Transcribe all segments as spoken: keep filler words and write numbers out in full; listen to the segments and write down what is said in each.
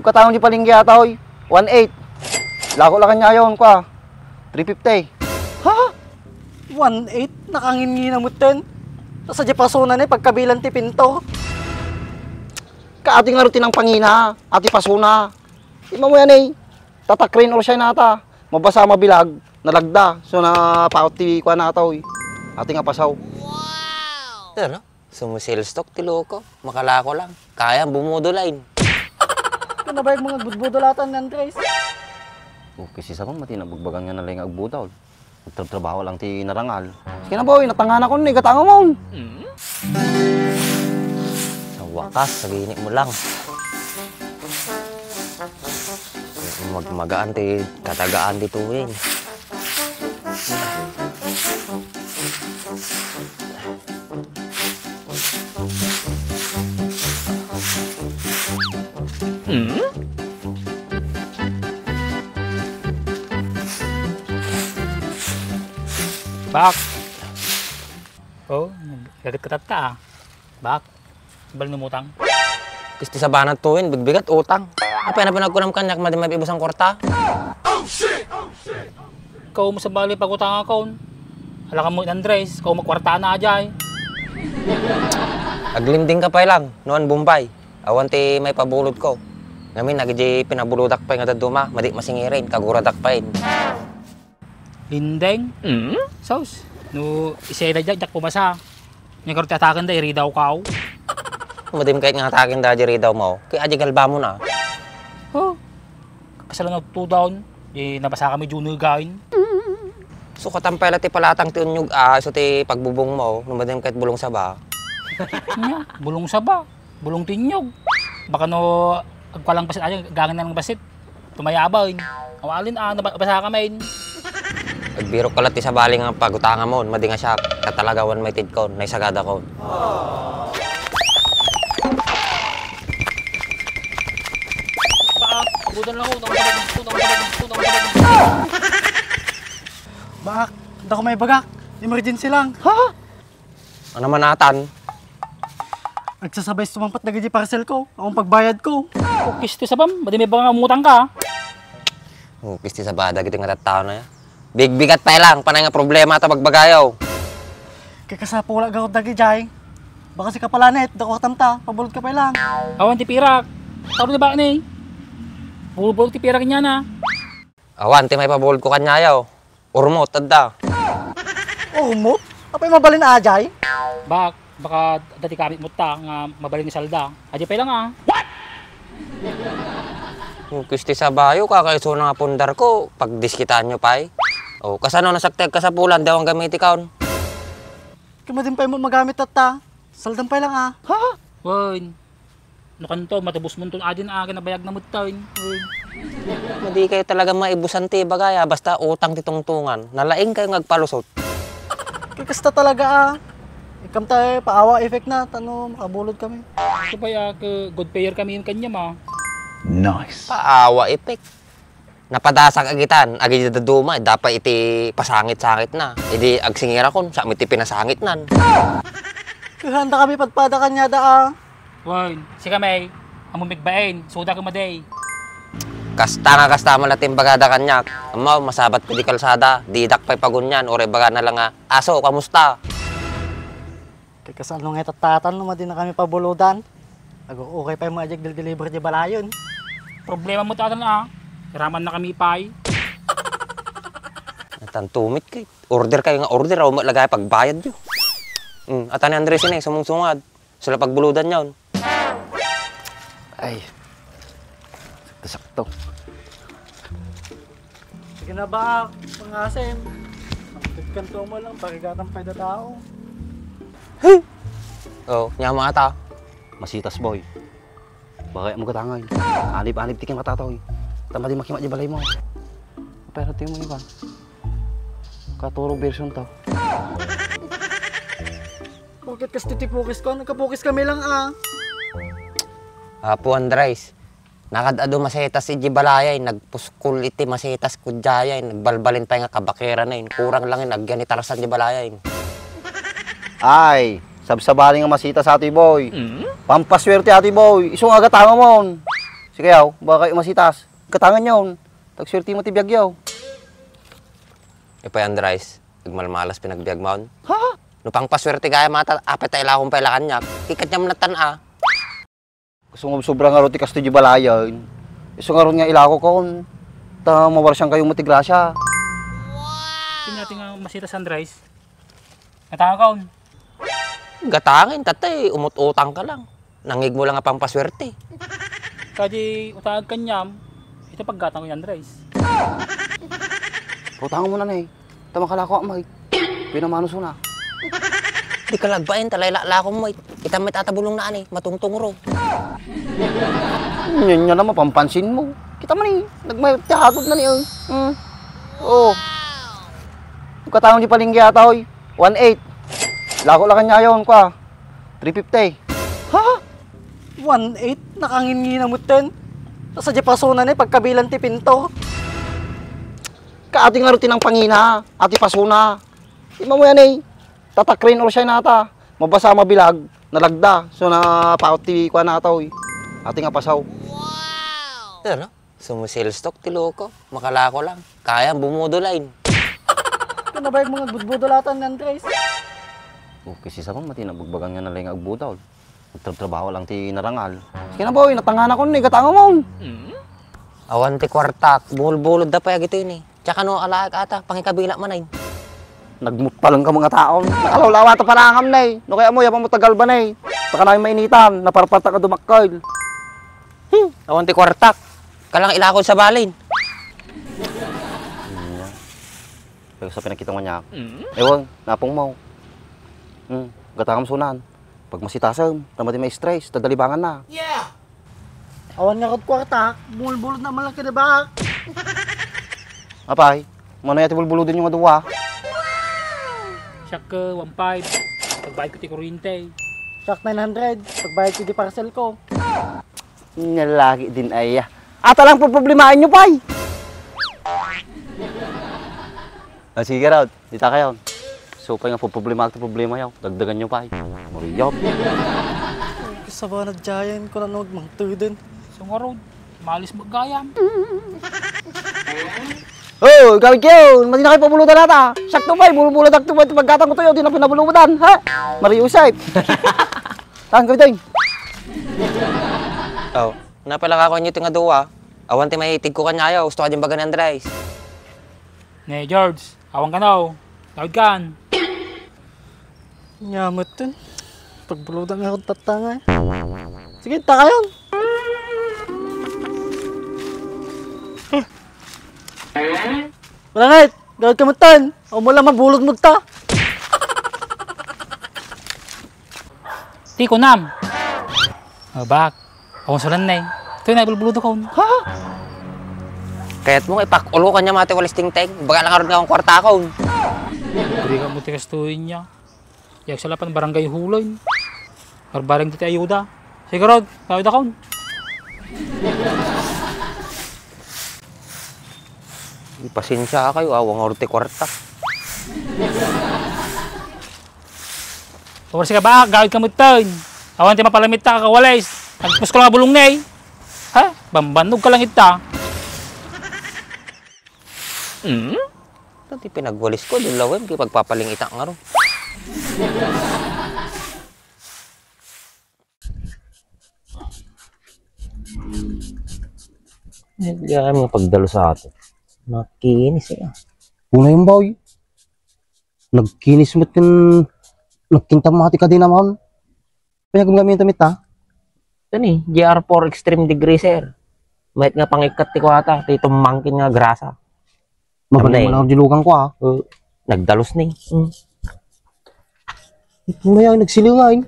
Patawon di palengke ata, oy. One eight. Lako la kaniayon, kua. Three fifty. Ha? One eight? Nakangingina metten. Sa diay pasona ni pagkabilan ti pinto. Kaati nga rutin ang pangina, ati pasona. Di mo yan, eh. Tatakrin or siya nata. Mabasa, mabilag, nalagda. So, napaot ti kua nata, oy. Ati nga pasaw. Ano? Sumisilstok ti loko. Makalako lang. Kayam bumudolain. Kanabayag mga budbudolatan ni Andres. Okay, si Sabang mati nabagbagan nga nalay nga agbudol. Nagtrabtrabaho lang ti narangal. Sige na, boy, natangan ako ni gatangam. Sa wakas, sagini mo lang. Magmagaan ti katagaan ditoy. Hmm? Bak. Oh, gagat ka tatta, ah. Bak, bali numutang. Kisti sabana tuwin, bigbigat utang. Apay na pinagkunam kaniak, madi maibusang kwarta? Ikaw mo sabali pagutangakon. Alakam mo, Andres, ikaw magkwarta na ajay. Aglinding ka pay lang, nuan Bombay. Awan ti maipabulod ko. Ngamin, nagidi pinabulodak pay nga dadduma, madi masingirin, kaguradak pay. Lindeng? Mm? Sos, no iseda diak, diak pumasa. Nya karo ti ataken da, iridaw kaw. Madim kayat nga ataken da, iridaw mo. Kay aji galba mo na. Oh, kasala na tudaw, di nabasa kami junior gain. So, katampay la ti palatang ti unyog, ah, so ti pagbubong mo, no madim kayat bulong saba. Nya, bulong saba. Bulong ti inyog. Baka no agkualang basit, ay, gangin na ng basit. Tumayabaw, eh. Awalin, ah, naba-, basa ka, men. Agbirok ka la ti sabali nga pagutangamon, madi nga siak, katalagawan maitidkon, naisagadakon. Baa, abutan lang ako, nakasabag, nakasabag, nakasabag. Bak, dako may bagak. Emergency lang. Ha? Ano man atan? Agsasabay sumampat dagiti parcel ko. Akong pagbayad ko. O, kisti sabam, madi may baka umutang ka. O, kisti saba dagiti nga tattao na ya. Bigbigat pay lang, panay nga problema ta bagbagayo. Kay kasapula garud dagijay. Baka si kapalanet, dako tamta, pabulod ka pay lang. Awan ti pirak. Taro ni bakni. Bulbul ti pirak niya na. Awan ti maipabulod ko kaniayo. Urmot, adda. Urmot? Apay mabalin ajay? Bak, baka dati kamit mo ta nga mabalin ni salda. Adi pay lang, ah. O, kisti sabayo, kakaiso na nga pundar ko, pagdiskitaan nyo pay. O, kasano nasaktek ka sa pulan, dawang gamiti kaon? Kumadin pay mo magamit tatta. Saldan pay lang, ah. Ha? Wen. No kanto, matubos mo ton adin, ah, kinabayag na met tayo. Wen. Madi kayo talaga maibusan ti bagaya, basta utang ti tungtungan. Nalaing kayo nga agpalusot. Kay kasta talaga, ah. Ikam tayo, paawa effect na, tano, makabulod kami. Ito pa ya, ke-, good payer kami yung kanya, ma. Nice. Paawa effect. Napadasak agitan, agidaduma, dapay iti pasangit-sangit na. Idi agsingirakon, sa iti pinasangit nan. Kahanda kami padpada kanyada, ah. Wen, si kami, among bigbain, suda ka madi. Kasta nga kasta man lating bagada kanyak. Amaw, masabat ko di kalsada, didak pay pagunyan, uray baga na lang nga, "Aso, kamusta?" Kay kasano nga itatatan no madi na kami pabuludan? Ago, okay pay mo ajek del-deliver di balayon. Problema mo tatan, ah. Iraman na kami pay. Atan tumit kay. Order kayo nga order, aw maglagay pagbayad yo. Hmm, atan ni Andres ini, sumungsungad. Sila pagbuludan yon. Ay. Sakto-sakto. Sige na ba, pangasim? Ang kanto mo lang, parigatan pay da tao. Oh, nya mo ata. Masitas, boy. Bakay mo katangay. Anib-anib ti kim katatoy. Tama di makima di balay mo. Pero ti mo iba. Katuro version to. Bakit kasti ti pukis ko? Nagkapukis kami lang, ah. Apo Andres, nakad-adu masetas iti balayay, nagpuskol iti masetas kudyayay, nagbalbalin pay nga kabakeran ay, kurang lang yun, agyan ni Tarzan di balayay. Ay, sabsabali nga masita sa ati boy. Mm? Pampaswerte ati boy, isu nga agatangamon. Sige, aw, baka kayo masitas. Gatangan yon. Tagswertemo ti biag yaw. Ipay, Andres, agmalmalas pinagbiag maon. Ha? No pangpaswerte gayam ata, apay ta ilakon pay la kaniak. Ti kaniam natan a. Gusto mo sobra ngarud ti kastoy di balayen. Isu ngarud nga ilako kon. Ta mawarsian kayo mo ti grasya. Sino natin nga masitas, Andres? Gatangan ka on. Gatangen, tatay, umut-utang ka lang. Nangig mo lang nga pampaswerte. Kadi utangag kaniam, ita paggatang ko ni Andres. Utang mo na, ne. Ta makalako, amay. Pinamano suna. Di ka lagbain, ta laylaklako mo, eh. Kita may tatabulong na, ani, matungtungro. Yan, yan naman, pampansin mo. Kita man, eh. Nagmayat ti hagod na ni, eh. Hmm. Oo. Katangan di palengke ata, oy. One eight. Lako la kaniayon, kwa. Three fifty. Ha? One eight? Nakangingina metten. Sadiay pasona ni pagkabilan ti pinto. Kaati nga rutin ang pangina, ati pasona. Ima mo yan, eh. Tatak rain or shine ata. Mabasa, mabilag, nalagda. So, napaot ti kuan ata, oy. Ati nga pasaw. Ano? Sumusales talk ti loko. Makalako lang. Kayam bumudolain. Kanabayag mo nga budbudolatan ni Andres. Okay, si Sabang mati nabagbagan nga nalay nga agbudol. Nagtrabtrabaho lang ti narangal. Sige na, boy, natangan ako ni gatangamon. Awan ti kuartak, bulbulod da pay agito ini. Tsaka no alaek ata, pangikabila man ay. Nagmutpaleng ka mga taon. Nakalawlawa ta panangam, ne. No kaya mo, yapan mo tagal ba, ne? Saka na yung mainitan, naparpartak ka dumakkel. Hmm, awan ti kuartak. Kalang ilakod sa balin. Pero sa pinakita mo niya, ewan, napong mo. Hmm, gatangam sunan. Pag masitasem, tama di ma-stress, tadalibangan na. Awan nga kod kuarta, bulbulod na malaki na ba? Apay, mano yati bulbulodin yung aduwa? Siak, eh, one five. Pagbayad ko ti kuryente. Siak, nine hundred. Pagbayad ko di parcel ko. Nalaki din aya. Ata lang po problemain nyo, pay. Ah, sige, Rod. Dita kayo. So, pay nga problema, ti problema yaw. Dagdagan nyo pay. Mariyap. Kasaba na dyan, kung ano, magmangtuden. So nga, Rod, malis mo gayam. Oh, gawin kayo. Mati na kayo pabulutan nata. Sakto pay, bulbuladak to pay, pagkatang ko to, di na pinabulutan, ha? Mariusay. Tan, gawin tayo. Oh, napalaka ko nyo tinga duwa. Awan ti maitig ko kanyayo, gusto ka din baga ni Andres. Ne, George. Awan ka na, oh. Tawid kan. Nyamot dun. Pagbuludan nga akong tatangay. Sige, takayon. Malangit! Gawad ka mutan! O mula mabulod mo ta! Ti kunam! Abak! Akong sulan na eh. Ito yung naibulbulod akong. Ha? Kaya't mo nga ipakulo kanya mati walis tingteng. Baga lang karon nga akong kwarta akong. Hindi ka mo tikas tuwin niya. Yagsalapan barangay Huloy. Barbareng ti ayuda. Sige, Rod, kawid akong. Ipasensya kayo, awang orte kwarta. Oras ka ba? Gawid ka mutan. Awan ti mapalamit ta kakawalis. Nagpus ko lang bulong na eh. Ha? Bambanog ka lang ita. Hmm? Ito ti pinagwalis ko, dulawem, kipagpapalingita nga ro. Hindi kaya mga pagdalo sa ato. Nakinis eh. Una yung boy. Nagkinis mo kin, nagkintam mo ti kadena mo. Kaya gumgamit damit, ha? Ito ni, G R four Extreme Degreaser. Mayat nga pangikkat ti kuwata, ti tumangkin nga grasa. Mabalay mo lang dilugan ko, ha? Uh, nagdalos ni. Mm. Ito na yan, nagsilingan.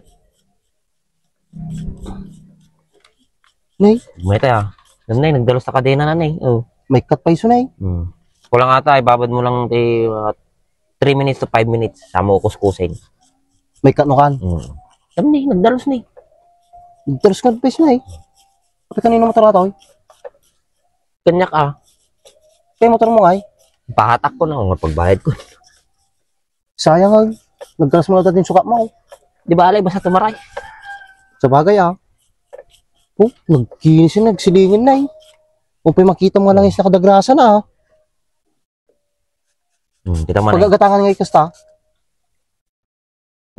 Nay? Mayat, ah. Nay, nagdalos ta kadena na, nay. Oh. May cut pa iso, nay. Hmm. Kulang ata, ibabad mo lang ti, uh, three minutes to five minutes. Sa mo kuskusin. May cut no kan? Hmm. Tam ni, nagdalos ni. Nagdalos ka pa iso, nay. Kapag kanino motor ato, eh? Kanyak, ah. Kaya motor mo, ay? Pahatak ko na, kung pagbayad ko. Sayang, ah. Nagkalas mo na dati yung sukat mo. Di ba, alay, basta tumaray. Sa bagay, ah. Oh, nagkinis na, nagsilingin na eh. Umpay makita mo nga langis na kadagrasa na ah. Hmm, kita man eh. Pagagatangan nga ikasta.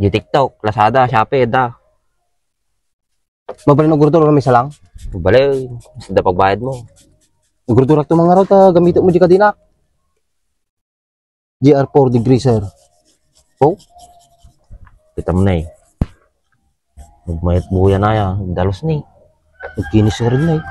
Di TikTok, Lazada, Shopee, da. Mabalin ugurdur, may salang. Bale, sa da pagbayad mo. Ugurdurak to mga raw, ta gamito mo di kadina. G R four degree, sir. Kita mo na eh. Magmayat buya na ya, dalos ni. Nagkinis na rin na eh.